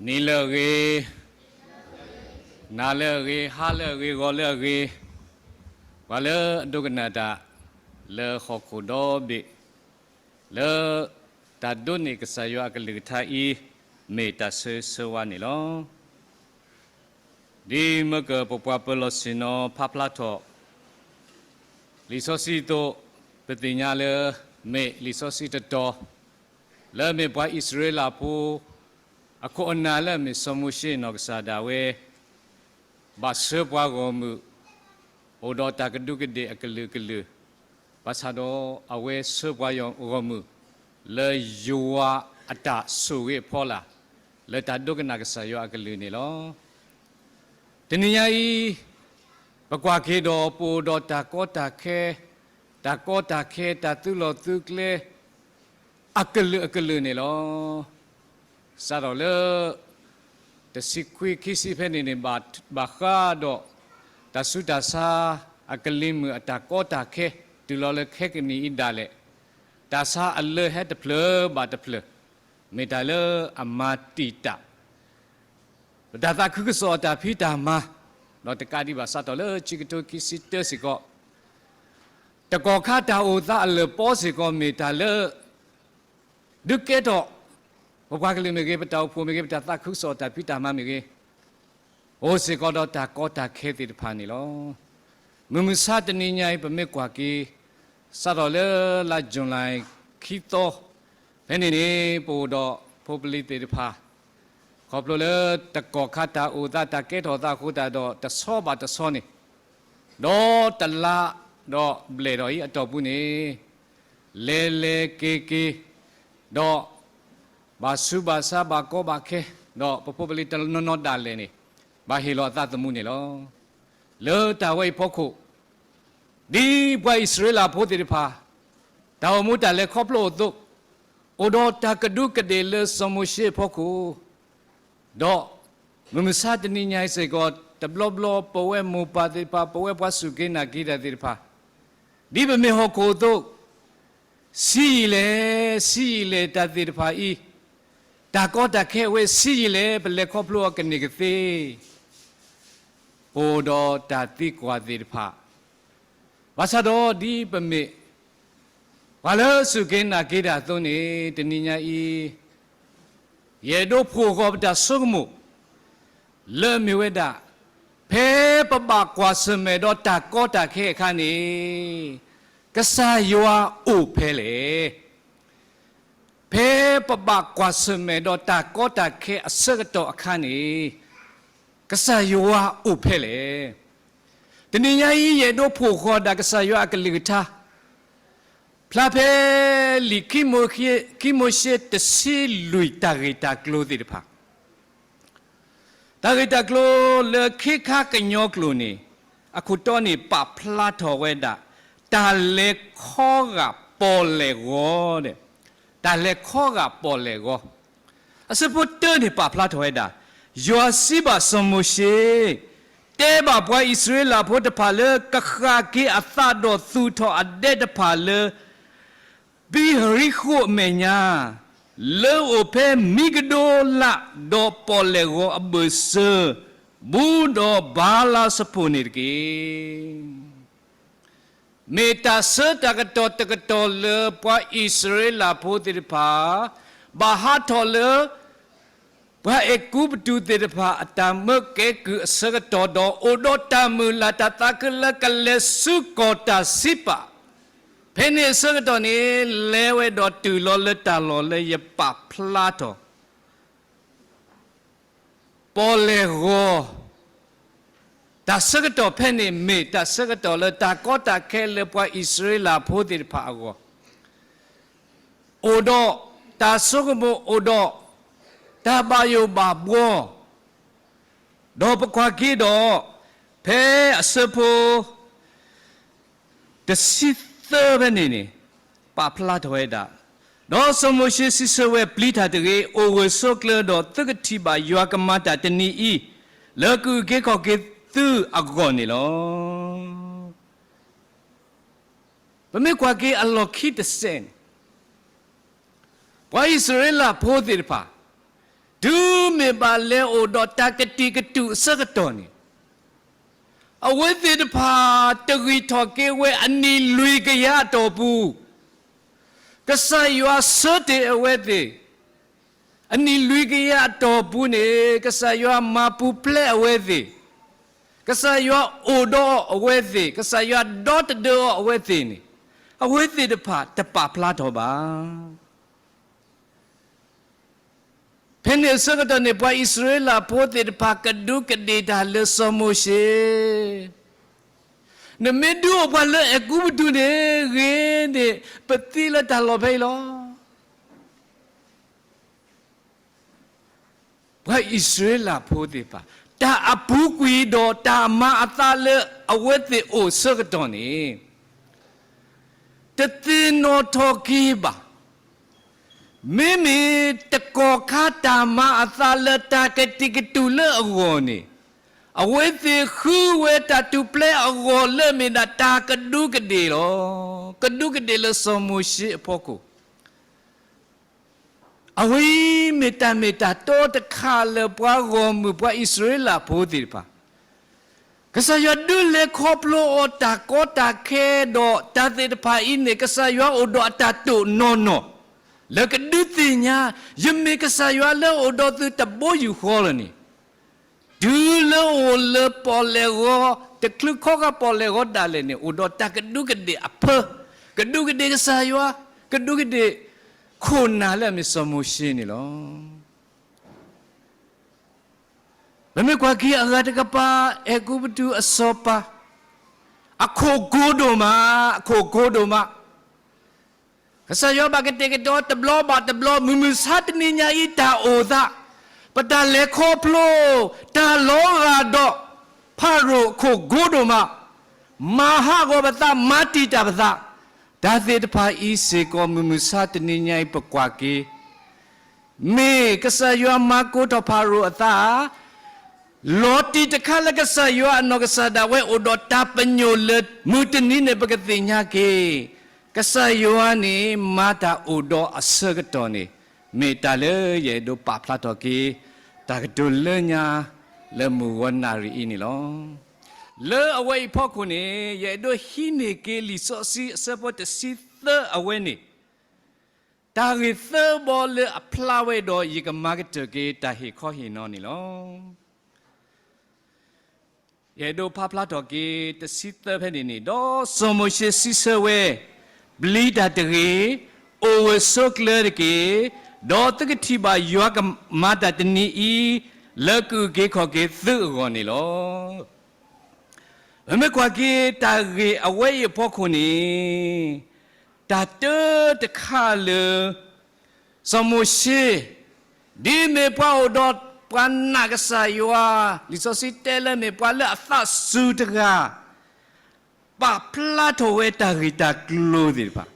နံၤလၢအဂ့ၤ, နၤလၢအဂ့ၤ, ဟါလၢအဂ့ၤ, ဂီၤလၢအဂ့ၤ, ပှၤလၢအဒိကနၣ်တၢ် လၢဟီၣ်ခိၣ်ဒီဘ့ၣ်, လၢတၢ်ဒိးန့ၢ်ကစၢ်ယွၤအကလုၢ်ကထါအံၤ, မ့ၢ်တၢ်ဆၢဂ့ၤဆၢဝါန့ၣ်လီၤ. ဒ်မၢကၢၢ်ပပှၤပၢၤလီၢ်ဆ့ၣ်နီၤဖးဖျါထီၣ် လံာ်စီဆှံအသိး, ပသ့ၣ်ညါလၢ မ့ၢ်လံာ်စီဆှံတတီၤ လၢမ့ၢ်ပှၤအံၣ်စရ့လးဖိ အခိၣ်အနၢ်လၢအမ့ၢ်စီၤမိၤၡ့နီၢ်ကစၢ်ဒၣ်ဝဲ ဘၣ်ဆှၢပှၤဂီၢ်မုၢ် အိၣ်ဒီးတၢ်ကဒူးကဒ့ၣ်အကလုာ်ကလုာ်, ဘၣ်ဆၣ်ဒီးအဝဲဆှၢပှၤဂီၢ်မုၢ် လၢယွၤအတၢ်ဆိၣ်ဂ့ၤအဖီလာ်, လၢတၢ်ဒိကနၣ်ကစၢ်ယွၤအကလုၢ်န့ၣ်လီၤ. တနံၤညါအံၤ, ပကွၢ်က့ၤဒီးပအိၣ်ဒီးတၢ်ကီတၢ်ခဲ, တၢ်ကီတၢ်ခဲ, တၢ်သုးလီၢ်သုးကျဲ အကလုာ်အကလုာ်န့ၣ်လီၤ. စးထီၣ်လၢ တဆံခွံခံဆံဖဲန့ၣ်န့ၣ် ဘၣ်ဃးဒီး တၢ်ဆူးတၢ်ဆါ အကလံၤမုၢ်အတၢ်ကီတၢ်ခဲ တုၤလီၤလၢခဲကနံၣ်အံၤဒၣ်လဲာ်, တၢ်ဆါအလၢဟဲတဖျၢၣ်ဘၣ်တဖျၢၣ်, မ့ၢ်တၢ်လၢအမၤတံာ်တာ် ပတၢ်သးခုကစီၣ်အတၢ်ဖံးတၢ်မၤ, ဒီးတကးဒံးဘၣ်စးထီၣ်လၢခံကထိခံဆံတၢစ့ၢ်ကီး, တကီၢ်ခါတၢ်အိၣ်သးအလၢာ်ပီစ့ၢ်ကီး မ့ၢ်တၢ်လၢ ဒုးကဲထီၣ် ပပှၤကလုာ်မ့ၢ်ဂ့ၤ, ပတၢ်အိၣ်ဖှိၣ်မ့ၢ်ဂ့ၤ, ပတၢ်သးခုကစီၣ်တၢ်ဖံးတၢ်မၤမ့ၢ်ဂ့ၤ, အိၣ်စ့ၢ်ကီးဒီးတၢ်ကီတၢ်ခဲသ့ၣ်တဖၣ်န့ၣ်လီၤ. မုၢ်မဆါတနံၤညါအံၤ ပမ့ၢ်ကွၢ်က့ၤ စးထီၣ်လၢလါ July ခံသီ, ဖဲန့ၣ်န့ၣ် ပအိၣ်ဒီးဖိပလံၤသ့ၣ်တဖၣ် ခီဖျိလၢတကီၢ်ခါတၢ်အိၣ်သး တၢ်ကဲထီၣ်သးအဃိသတးဒီး တဆီဘၣ်တဆီန့ၣ်, ဒီးတလါဒီးဘျဲၣ်ဒီးအံၤအတီၢ်ပူၤန့ၣ် လဲၤလဲၤက့ၤက့ၤ, ဒီး ဘၣ်ဆူးဘၣ်ဆါ ဘၣ်ကီဘၣ်ခဲ, ဒီးပဖိပလံၤတနီၤနီၤဒၣ်လဲာ်န့ၣ် ဘၣ်ဟ့ၣ်လီၤအသးသမူန့ၣ်လီၤ. လၢတၢ်ဝဲအံၤဖီခိၣ်, ဒ်ပှၤအံၣ်စရ့လးဖိသ့ၣ်တဖၣ် တၢ်အိၣ်မူတၢ်လဲၤခီဖျိအသိး, အိၣ်ဒီးတၢ်ကဒူးကဒ့ၣ်လၢစီၤမိၤၡ့အဖီခိၣ်, ဒီးမုၢ်မဆါတနံၤညါအံၤစ့ၢ်ကီး တဘျီဘျီပဝဲမိၢ်ပၢ်သ့ၣ်တဖၣ် ပဝဲပှၤစူၢ်က့ၤနာ်က့ၤတၢ်သ့ၣ်တဖၣ် ဒ်ပမ့ၢ်ဟီၣ်ခိၣ်အသိး, ဆံးယံာ်လဲၣ်, ဆံးယံာ်လဲၣ်တၢ်သ့ၣ်တဖၣ်အံၤ, တၢ်ကီတၢ်ခဲအဝဲဆံးယံာ်လဲၣ်, ပလဲၤခီဖျိအီၤကန့ၢ်ကသ့, ပအိၣ်ဒီးတၢ်သံကွၢ်သ့ၣ်တဖၣ်, ဘၣ်ဆၣ်ဒီးဒ်ပမ့ၢ် ပှၤလၢစူၢ်က့ၤနာ်က့ၤတၢ်အသိးန့ၣ် တနံၤညါအံၤ ယအဲၣ်ဒိးဖှိၣ်ဃီၤပတၢ်ဆိကမိၣ် လၢအမ့ၢ်ဝဲဒၣ်, ဖဲပဘၣ်ကွၢ်ဆၢၣ်မဲာ်ဒီးတၢ်ကီတၢ်ခဲအခါန့ၣ် ကစၢ်ယွၤအိၣ်ဖဲလဲၣ်. ဖဲပဘၣ်ကွၢ်ဆၢၣ်မဲာ်ဒီးတၢ်ကီတၢ်ခဲအဆၢကတီၢ်အခါန့ၣ် ကစၢ်ယွၤအိၣ်ဖဲလဲၣ်. တနံၤညါအံၤ ယအဲၣ်ဒိးဖှိၣ်ဃီၤဒၣ်ကစၢ်ယွၤအကလုၢ်ကထါ ဖျါဖဲလံာ်ခံမိၤၡ့ ခံမိၤၡ့တဆံလွံၢ်တၢ်ဂ့ၢ်တၢ်ကျိၤသ့ၣ်တဖၣ်, တၢ်ဂ့ၢ်တၢ်ကျိၤလၢခ့ခါကညီကျိာ်န့ၣ် အခိၣ်တီန့ၣ်ပာ်ဖျါထီၣ်ဝဲဒၣ် တၢ်လဲၤခီဂာ်ပီၣ်လဲၣ်ဂီၤ, တၢ်လဲၤခီဂာ်ပီၣ်လဲၣ်ဂီၤ, အဆၢဖိတၢန့ၣ် ပာ်ဖျါထီၣ်ဝဲဒၣ်, ယွၤစံးဘၣ်စီၤမိၤၡ့, တဲဘၣ်ပှၤအံၣ်စရ့လးဖိတဖၣ်လၢ ကဃၣ်က့ၤအသးဒီးသူၣ်ထီၣ်အဒဲတဖၣ်လၢ ဘံယရံဃိၣ်အမဲာ်ညါ, လၢအအိၣ်ဖဲမံကဒိလး ဒီးပီၣ်လဲၣ်ဂီၤအဘၢၣ်စၢၤ ဘူးဒီးဘၤလးစဖိၣ်န့ၣ်တက့ၢ်. မ့ၢ်တၢ်ဆၢတၢ်ကတီၢ်တကတီၢ်လၢပှၤအံၣ်စရ့လးဖိသ့ၣ်တဖၣ် ဘၣ်ဟးထီၣ်လၢ ပှၤအဲၤကူပတူးသ့ၣ်တဖၣ် အတၢ်မၢကဲကုၢ်အဆၢကတီၢ်ဒီး အိၣ်ဒီးတၢ်မုၢ်လၢ်တၢ်သးခုလၢကလဲၤဆူကီၢ်တၢ်စံးပာ်, ဖဲန့ၣ်အဆၢကတီၢ်န့ၣ် လဲၤဝဲဒီးတုၤလီၤလၢတၢ်လီၢ်လၢယပာ်ဖျါထီၣ် ပီၣ်လဲၣ်ဂီၤ, တၢ်ဆၢကတီၢ်ဖဲန့ၣ်မ့ၢ်တၢ်ဆၢကတီၢ်လၢတၢ်ကီတၢ်ခဲလၢပှၤအံၣ်စရ့လးဖိသ့ၣ်တဖၣ်အဂီၢ်, အိၣ်ဒီးတၢ်ဆိကမိၣ်, အိၣ်ဒီးတၢ်ဘၣ်ယိၣ်ဘၣ်ဘှီ, ဒီးပကွၢ်က့ၤဒီး ဖဲအဆၢဖိ တဆံသၢဖဲန့ၣ်န့ၣ် ပာ်ဖျါထီၣ်ဝဲဒၣ်, ဒီးစီၤမိၤၡ့စံးဆၢဝဲ, ပျံၤတၢ်တဂ့ၤ, အိၣ်ဂၢၢ်ဆိးကျၢၤဒီး သုကထံၣ်ဘၣ်ယွၤကမၤတၢ်တနံၤအံၤ လၢကအုၣ်က့ၤခီၣ်က့ၤသုအဂီၢ်န့ၣ်လီၤ. ပမ့ၢ်ကွၢ်က့ၤအလီၢ်ခံတစဲးန့ၣ် ပှၤအံၣ်စရ့လးဖိသ့ၣ်တဖၣ် တုၤမ့ၢ်ဘၣ်လဲၤအိၣ်ဒီးတၢ်ကတံာ်ကတူာ်အဆၢကတီၢ်န့ၣ်, အဝဲသ့ၣ်တဖၣ်တဂံၢ်ထီၣ်က့ၤဝဲအနံၣ်လွံၢ်ကယၤအတီၢ်ပူၤ, ကစၢ်ယွၤဆၢတဲာ်အဝဲသ့ၣ်, အနံၣ်လွံၢ်ကယၤအတီၢ်ပူၤန့ၣ် ကစၢ်ယွၤမၤပူၤဖျဲးအဝဲသ့ၣ်, ကစၢ်ယွၤအိၣ်ဒီးအဝဲသ့ၣ်, ကစၢ်ယွၤဒီသဒၢအီၤအဝဲသ့ၣ်န့ၣ်, အဝဲသ့ၣ်တဖၣ်တပာ်ဖျါထီၣ်ဘၣ်. ဖဲန့ၣ်အဆၢကတီၢ်န့ၣ် ပှၤအံၣ်စရ့လးဖိသ့ၣ်တဖၣ်ကဒူးကဒ့ၣ်တၢ်လၢစီၤမိၤၡ့, နမ့ၢ်ဒုးအိၣ်ပှၤလၢအဲၤကူပတူးန့ၣ် ဂ့ၤန့ၣ် ပသံလၢတၢ်လီၢ်ဖဲအံၤလီၤ. ပှၤအံၣ်စရ့လးဖိသ့ၣ်တဖၣ် တၢ်အပူၤကွံာ်ဒီးတၢ်မၤအသးလၢအဝဲသ့ၣ်အိၣ်ဆၢကတီၢ်န့ၣ် တသ့ၣ်နီၣ်ထီၣ်က့ၤဘၣ်. မ့မ့ၢ်တကီၢ်ခါတၢ်မၤအသးလၢတၢ်ကတံာ်ကတူာ်လၢအဂီၢ်န့ၣ်, အဝဲသ့ၣ်ဃုဝဲတၢ်ထူၣ်ဖျဲးအဂီၢ်လၢအမ့ၢ်ဒၣ်တၢ်ကဒူးကဒ့ၣ်လီၤ. ကဒူးကဒ့ၣ်လၢစီၤမိၤၡ့အဖီခိၣ် အဝဲအံၤမ့ၢ်တၢ်မ့ၢ်တၢ်တီတခါလၢပှၤဂီၢ်မုၢ်ပှၤအံၣ်စရ့လးဖိသ့ၣ်တဖၣ် ကစၢ်ယွၤဒုးလဲၤခီဖျိအီၤတၢ်ကီတၢ်ခဲဒီးတၢ်သ့ၣ်တဖၣ်အံၤန့ၣ် ကစၢ်ယွၤအိၣ်ဒီးအတၢ်တိာ်နီၢ်နီၢ် လၢကဒုးသ့ၣ်ညါ ယမ့ၢ်ကစၢ်ယွၤလၢအိၣ်ဒီးသုတဘိယူၢ်ဃီလၢၤန့ၣ်, တုၤလၢအိၣ်လၢပီၣ်လဲၣ်ဂီၤ တချုးခီဃာ်ပီၣ်လဲၣ်ဂီၤဒၣ်လဲာ်န့ၣ် အိၣ်ဒီးတၢ်ကဒူးကဒ့ၣ်အဖၢ, ကဒူးကဒ့ၣ်ကစၢ်ယွၤ, ကဒူးကဒ့ၣ်ခိၣ်နၢ်လၢအမ့ၢ်စီၤမိၤၡ့န့ၣ်လီၤ. ပမ့ၢ်ကွၢ်က့ၤအဂၤတကပၤ အဲၤကူပတူးအစီၤပၤ, အခိၣ်ကိၤဒိၣ်မး, အခိၣ်ကိၤဒိၣ်မး, ကစၢ်ယွၤဘၣ်ကတဲာ်ကတီၤတဘျီဘၣ်တဘျီ မုၢ်မုၢ်ဆါတနံၤညါအံၤတၢ်အိၣ်သး, ပတၢ်လဲၤခီဖျိ တၢ်လီၤဂာ်ဒီး ဖၤရိၤအခိၣ်ကိၤဒိၣ်မး, မၤဟးဂီၤပသး မၤတံာ်တာ်ပသး, တၢ်သ့ၣ်တဖၣ်အံၤစ့ၢ်ကီး မုၢ်မုၢ်ဆါတနံၤညါအံၤ ပကွၢ်က့ၤ မ့ၢ်ကစၢ်ယွၤမၤကိးထီၣ်ဖၤရိၤအသး, လီၤတံၢ်တခါလၢကစၢ်ယွၤအနီၢ်ကစၢ်ဒၣ်ဝဲအိၣ်ဒီးတၢ်ပညိၣ်လၢ မုၢ်တနံၤန့ၣ် ပကသ့ၣ်ညါက့ၤ, ကစၢ်ယွၤန့ၣ်မၤတၢ်အိၣ်ဒီးအဆၢကတီၢ်န့ၣ်, မ့ၢ်တၢ်လၢယအဲၣ်ဒိးပာ်ဖျါထီၣ်က့ၤ တၢ်ကတိၤလၢညါလၢမုၢ်ဂီၤနၣ်ရံၣ်အံၤန့ၣ်လီၤ. လၢအဝဲအံၤဖီခိၣ်န့ၣ် ယအဲၣ်ဒိးဟံးန့ၢ်က့ၤလံာ်စီဆှံအဆၢဖိတဆံသၢအဝဲန့ၣ်, တၢ်ဂ့ၢ်သၢဘီလၢအဖျါဝဲဒီး ယကမၤကတၢၢ်က့ၤတၢ်ဟ့ၣ်ခီဟ့ၣ်နီၤန့ၣ်လီၤ. ယအဲၣ်ဒိးဖးဖျါထီၣ်က့ၤတဆံသၢဖဲန့ၣ်န့ၣ်, ဒီးစီၤမိၤၡ့စံးဆၢဝဲ, ပျံၤတၢ်တဂ့ၤ, အိၣ်ဂၢၢ်ဆိးကျၢၤတက့ၢ်, ဒီးသုကထံၣ်ဘၣ်ယွၤကမၤတၢ်တနံၤအံၤ လၢကအုၣ်က့ၤခီၣ်က့ၤသုအဂီၢ်န့ၣ်လီၤ. ပမ့ၢ်ကွၢ်က့ၤတၢ်ဂ့ၢ်အဝဲအံၤအဖီခိၣ်န့ၣ်, တၢ်တၢတခါလၢ စီၤမိၤၡ့ ဒ်မ့ၢ်ပှၤအိၣ်ဒီးပှၤနာ်ကစၢ်ယွၤ, လံာ်စီဆှံတဲလၢမ့ၢ်ပှၤလၢအသးစူၤတဂၤ, ပာ်ဖျါထီၣ်ဝဲတၢ်ဂ့ၢ်တၢ်ကျိၤသ့ၣ်တဖၣ်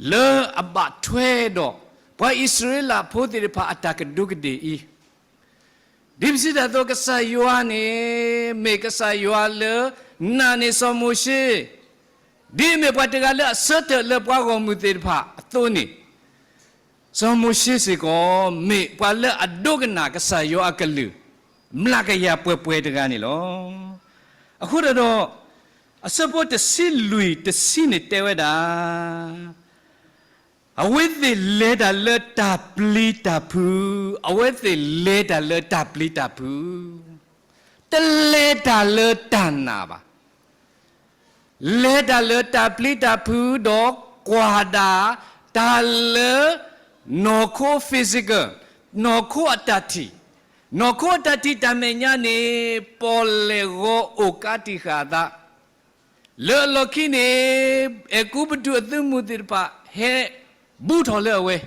လၢအဘၣ်ထွဲဒီး ပှၤအံၣ်စရ့လးဖိသ့ၣ်တဖၣ်အတၢ်ကဒူးကဒ့ၣ်အံၤ, ဒ်ပစံးတၢ်အသိး ကစၢ်ယွၤန့ၣ် မ့ၢ်ကစၢ်ယွၤလၢ နာ်န့ၢ်စီၤမိၤၡ့, ဒ်မ့ၢ်ပှၤတဂၤလၢအဆၢထၢၣ်လၢပှၤဂီၢ်မုၢ်သ့ၣ်တဖၣ်အသိးန့ၣ်, စီၤမိၤၡ့စ့ၢ်ကီး မ့ၢ်ပှၤလၢအဒိကနၣ်ကစၢ်ယွၤအကလုၢ် မျးကယၤပှဲၤပှဲၤတဂၤန့ၣ်လီၤ. အဃိသတးဒီး အဆၢဖိတဆံလွံၢ်တဆံန့ၣ်တဲဝဲဒၣ်, အဝဲသ့ၣ်လဲၤတၢ်လၢတၢ်ပျံၤတၢ်ဖုး, အဝဲသ့ၣ်လဲၤတၢ်လၢတၢ်ပျံၤတၢ်ဖုး, တလဲၤတၢ်လၢတၢ်နာ်ဘၣ်. လဲၤတၢ်လၢတၢ်ပျံၤတၢ်ဖုးဒီးကွၢ်ဒၣ် တၢ်လၢ နီၢ်ခိ physical, နီၢ်ခိအတၢ်ထံၣ်, နီၢ်ခိအတၢ်ထံၣ်တၢ်မဲာ်ညါန့ၣ် ပီၣ်လဲၣ်ဂီၤအိၣ်ကးတံာ်ဃာ်အသး, လၢအလီၢ်ခံန့ၣ် အဲၤကူပတူးအသုးမုၢ်သ့ၣ်တဖၣ် ဟဲဘူးထီၣ်လၢအဝဲ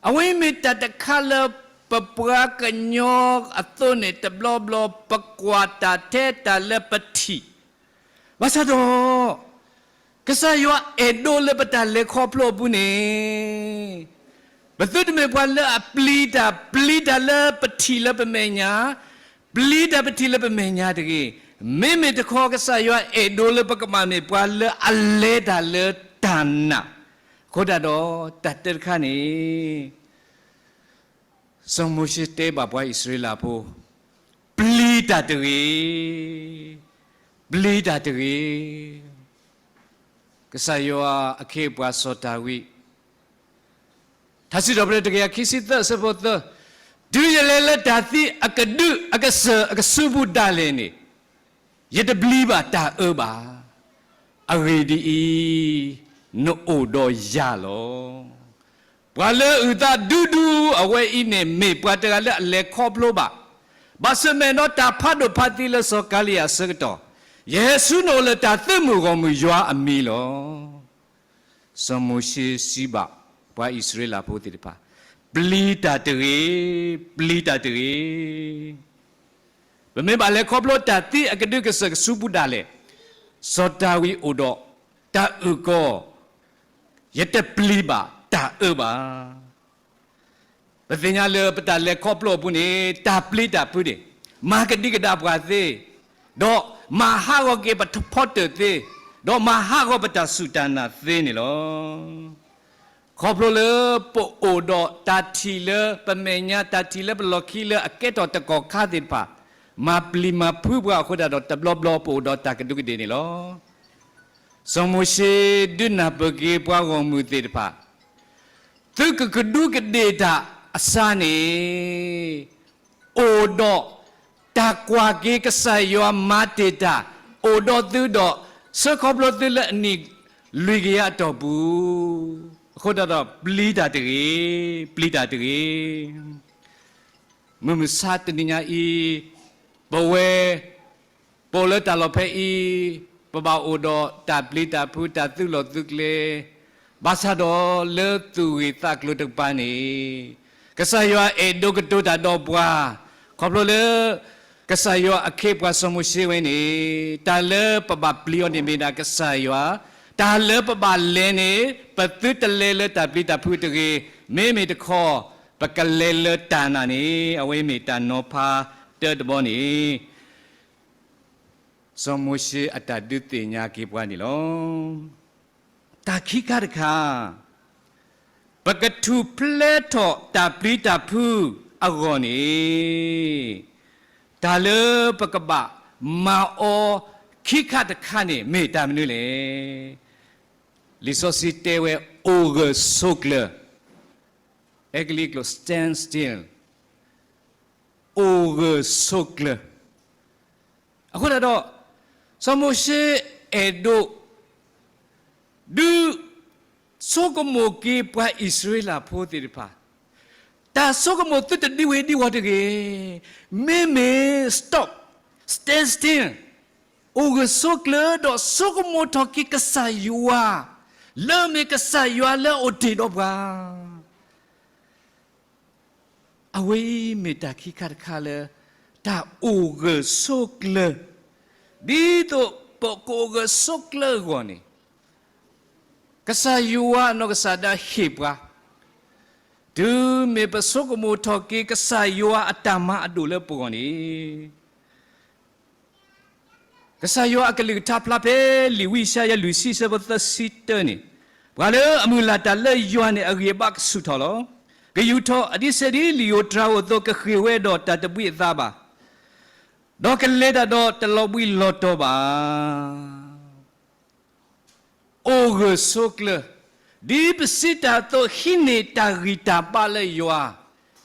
အဝဲမ့ၢ်တၢ်တခါလၢ ပပှၤကညီအသိးန့ၣ် တဘျီဘျီ ပကွၢ်တၢ်ထဲတၢ်လၢပထံၣ်, ဘၣ်ဆၣ်ဒီး ကစၢ်ယွၤအဲၣ်ဒိးလၢပတၢ်လဲၤခီဖျိအပူၤန့ၣ် ပသုတမ့ၢ်ပှၤလၢအပျံၤတၢ်, ပျံၤတၢ်လၢပထံၣ်လၢပမဲာ်ညါ, ပျံၤတၢ်ပထံၣ်လၢပမဲာ်ညါတဂ့ၤ. မ့မ့ၢ်တခီ ကစၢ်ယွၤအဲၣ်ဒိးလၢပကဘၣ်မ့ၢ်ပှၤလၢအလဲၤတၢ်လၢတၢ်နာ်, အဃိသတးဒီး တၢ်တၢတခါန့ၣ် စီၤမိၤၡ့တဲဘၣ်ပှၤအံၣ်စရ့လးဖိ, ပျံၤတၢ်တဂ့ၤ, ပျံၤတၢ်တဂ့ၤ. ကစၢ်ယွၤအခ့အပှၤစီၤဒၤဝံး, ထါစံးထီၣ်ပတြၢၤတကယၤခံဆံသၢအဆၢဖိသၢ, တုၤယလဲၤလၢတၢ်သံအကဒုအကစၢၢ်အကဆူးပူၤဒၣ်လဲာ်န့ၣ်, ယတပျံၤဘၣ်တၢ်အၢဘၣ်. အဂ့ၢ်ဒ်အံၤ, နအိၣ်ဒီးယၤလီၤ. ပှၤလၢအအုၣ်သးဒူဒူအဝဲအံၤန့ၣ် မ့ၢ်ပှၤတဂၤလၢအလဲၤခီဖျိဘၣ်, ဘၣ်ဆၣ်မဲာ်ဒီးတၢ်ဖးဒိၣ်ဖးသံလၢစီၤကၤလံယၤအဆၢကတီၢ်, ယဟဲဆူနအိၣ်လၢတၢ်သုးမုၢ်ဂီၢ်မုၢ်ယွၤအမံၤလီၤ. စီၤမိၤၡ့စံးဘၣ်ပှၤအံၣ်စရ့လးဖိသ့ၣ်တဖၣ်, ပျံၤတၢ်တဂ့ၤ, ပျံၤတၢ်တဂ့ၤ. ပမ့ၢ်ဘၣ်လဲၤခီဖျိတၢ်သံအကဒုကစၢၢ်ကဆူးပူၤဒၣ်လဲာ်, စီၤဒၤဝံးအိၣ်ဒီးတၢ်အုၣ်ကီၤ, ယတပျံၤဘၣ်တၢ်အၢဘၣ်. ပသ့ၣ်ညါလၢပတၢ်လဲၤခီဖျိအပူၤန့ၣ် တၢ်ပျံၤတၢ်ဖုးန့ၣ်, မၤကဒံကဒါပှၤသ့, ဒီးမၤဟးဂီၤက့ၤပထီၣ်ဖီတၢၣ်သ့, ဒီးမၤဟးဂီၤပတၢ်စူၢ်တၢ်နာ်သ့န့ၣ်လီၤ. ခီဖျိလၢပအိၣ်ဒီးတၢ်ထံၣ်လၢပမဲာ်ညါ, တၢ်ထံၣ်လၢပလီၢ်ခံလၢအကဲထီၣ်တကီၢ်ခါသ့ၣ်တဖၣ်, မၤပျံၤမၤဖုးပှၤအဃိသတးဒီး တဘျီဘျီပအိၣ်ဒီးတၢ်ကဒူးကဒ့ၣ်န့ၣ်လီၤ. စီၤမိၤၡ့ဒုးနၢ်ပၢၢ်က့ၤပှၤဂီၢ်မုၢ်သ့ၣ်တဖၣ်, သုကကဒူးကဒ့ၣ်တၢ်အစါန့ၣ် အိၣ်ဒီးတၢ်ကွၢ်က့ၤကစၢ်ယွၤမၤတ့ၢ်တၢ်, အိၣ်ဒီးသုဒီး ဆၢခီဖျိသုလၢအနံၣ်လွံၢ်ကယၤအတီၢ်ပူၤ, အဃိသတးဒီး ပျံၤတၢ်တဂ့ၤ, ပျံၤတၢ်တဂ့ၤ. မုၢ်မဆါတနံၤညါအံၤ, ပဝဲ ပအိၣ်လၢတၢ်လီၢ်ဖဲအံၤ, ပဘၣ်အိၣ်ဒီးတၢ်ပျံၤတၢ်ဖုး, တၢ်သုးလီၢ်သုးကျဲ, ဘၣ်ဆၣ်ဒီးလၢသူၣ်ဂ့ၢ်သးကျိၤတကပၤန့ၣ်, ကစၢ်ယွၤအဲၣ်ဒိးကတိၤတၢ်ဒီးပှၤ, ခီဖျိလၢ ကစၢ်ယွၤအခ့အပှၤစီၤမိၤၡ့ဝဲန့ၣ်, တၢ်လၢပဘၣ်ပျံၤအီၤန့ၣ်မ့ၢ်ဒၣ်ကစၢ်ယွၤ, တၢ်လၢပဘၣ်လဲၤန့ၣ် ပသုတလဲၤလၢတၢ်ပျံၤတၢ်ဖုးတဂ့ၤ, မ့မ့ၢ်တခီ ပကလဲၤလၢတၢ်နာ်န့ၣ် အဝဲမ့ၢ်တၢ်နီၤဖးတၢတဘီန့ၣ် စီၤမိၤၡ့အတၢ်ဒုးသ့ၣ်ညါက့ၤပှၤန့ၣ်လီၤ. တၢ်ခံခါတခါ, ပကထူၣ်ဖျဲးထီၣ်တၢ်ပျံၤတၢ်ဖုးအဂီၢ်န့ၣ်, တၢ်လၢပကဘၣ်မၤအီၤခံခါတခါန့ၣ် မ့ၢ်တၢ်မနုၤလဲၣ်. လံာ်စီဆှံတဲဝဲ အိၣ်ဂၢၢ်ဆိးကျၢၤ, အဲကလံးကျိာ် stand still, အိၣ်ဂၢၢ်ဆိးကျၢၤ. အဃိသတးဒီး စီၤမိၤၡ့အဲၣ်ဒိး ဒုးဆိကမိၣ်က့ၤပှၤအံၣ်စရ့လးဖိသ့ၣ်တဖၣ်, တၢ်ဆိကမိၣ်သုတဒံဝ့ၤဒံဝီၤတဂ့ၤ, မ့မ့ၢ် stop, stand still, အိၣ်ဂၢၢ်ဆိးကျၢၤ ဒီးဆိကမိၣ်ထီၣ်က့ၤကစၢ်ယွၤ, လၢမ့ၢ်ကစၢ်ယွၤလၢအအိၣ်တ့ၢ်ဒီးပှၤ အဝဲအံၤမ့ၢ်တၢ်ခံခါတခါလၢ တၢ်အိၣ်ဂၢၢ်ဆိးကျၢၤ, ဒ်သိးပကအိၣ်ဂၢၢ်ဆိးကျၢၤအဂီၢ်န့ၣ်, ကစၢ်ယွၤအနီၢ်ကစၢ်ဒၣ်ဟ့ၣ်ပှၤ, တုၤမ့ၢ်ပဆိကမိၣ်ထီၣ်က့ၤကစၢ်ယွၤအတၢ်မၤအဒိၣ်လၢပဂီၢ်န့ၣ် ကစၢ်ယွၤအကလုၢ်ကထါဖျါဖဲလံာ်ဝံယၡါယၤလွံၢ်ဆံအဆၢဖိသၢဆံတၢန့ၣ်, ပှၤလၢအမုၢ်လၢ်တၢ်လၢယွၤန့ၣ် အဂံၢ်အဘါကဆူၣ်ထီၣ်လီၤ. ကယူာ်ထီၣ်အဒံးဆဲးဒ်လံာ်ဧိၤတြၤဧိၤအသိး, ကဃ့ၢ်ဝဲဒီးတၢ်တဘှံးအသးဘၣ်, ဒီးကလဲၤတၢ်ဒီးတလီၤဘှံးလီၤတီၤဘၣ်. အိၣ်ဂၢၢ်ဆိးကျၢၤ, ဒ်ပစံးတၢ်အသိးဟံးန့ၢ်တၢ်ဂံၢ်တၢ်ဘါလၢယွၤ,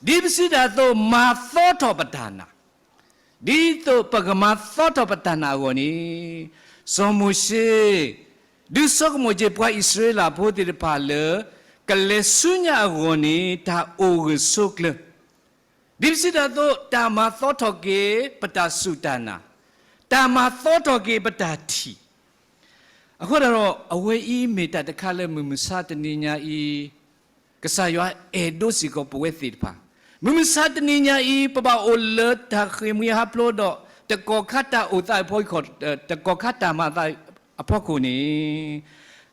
ဒ်ပစံးတၢ်အသိးမၤသီထီၣ်ပတၢ်နာ်, ဒ်သိးပကမၤသီထီၣ်ပတၢ်နာ်အဂီၢ်န့ၣ်, စီၤမိၤၡ့ ဒုးဆိကမိၣ်က့ၤပှၤအံၣ်စရ့လးဖိသ့ၣ်တဖၣ်လၢ ကလဲၤဆူညါအဂီၢ်န့ၣ် တၢ်အိၣ်ဂၢၢ်ဆိးကျၢၤ ဒ်ပစံးတၢ်အသိး တၢ်မၤသီထီၣ်က့ၤပတၢ်စူၢ်တၢ်နာ်, တၢ်မၤသီထီၣ်က့ၤပတၢ်ထံၣ်. အဃိသတးဒီး အဝဲအံၤမ့ၢ်တၢ်တခါလၢမုၢ်မဆါတနံၤညါအံၤ ကစၢ်ယွၤအဲၣ်ဒိးစ့ၢ်ကီးပဝဲသ့ၣ်တဖၣ်, မုၢ်မဆါတနံၤညါအံၤ ပဘၣ်အိၣ်လၢတၢ်ဃ့ၢ်မှံဟးဖျိးဒီး တကီၢ်ခါတၢ်အိၣ်သးအဖီခိၣ်, တကီၢ်ခါတၢ်မၤသးအဖီခိၣ်န့ၣ်,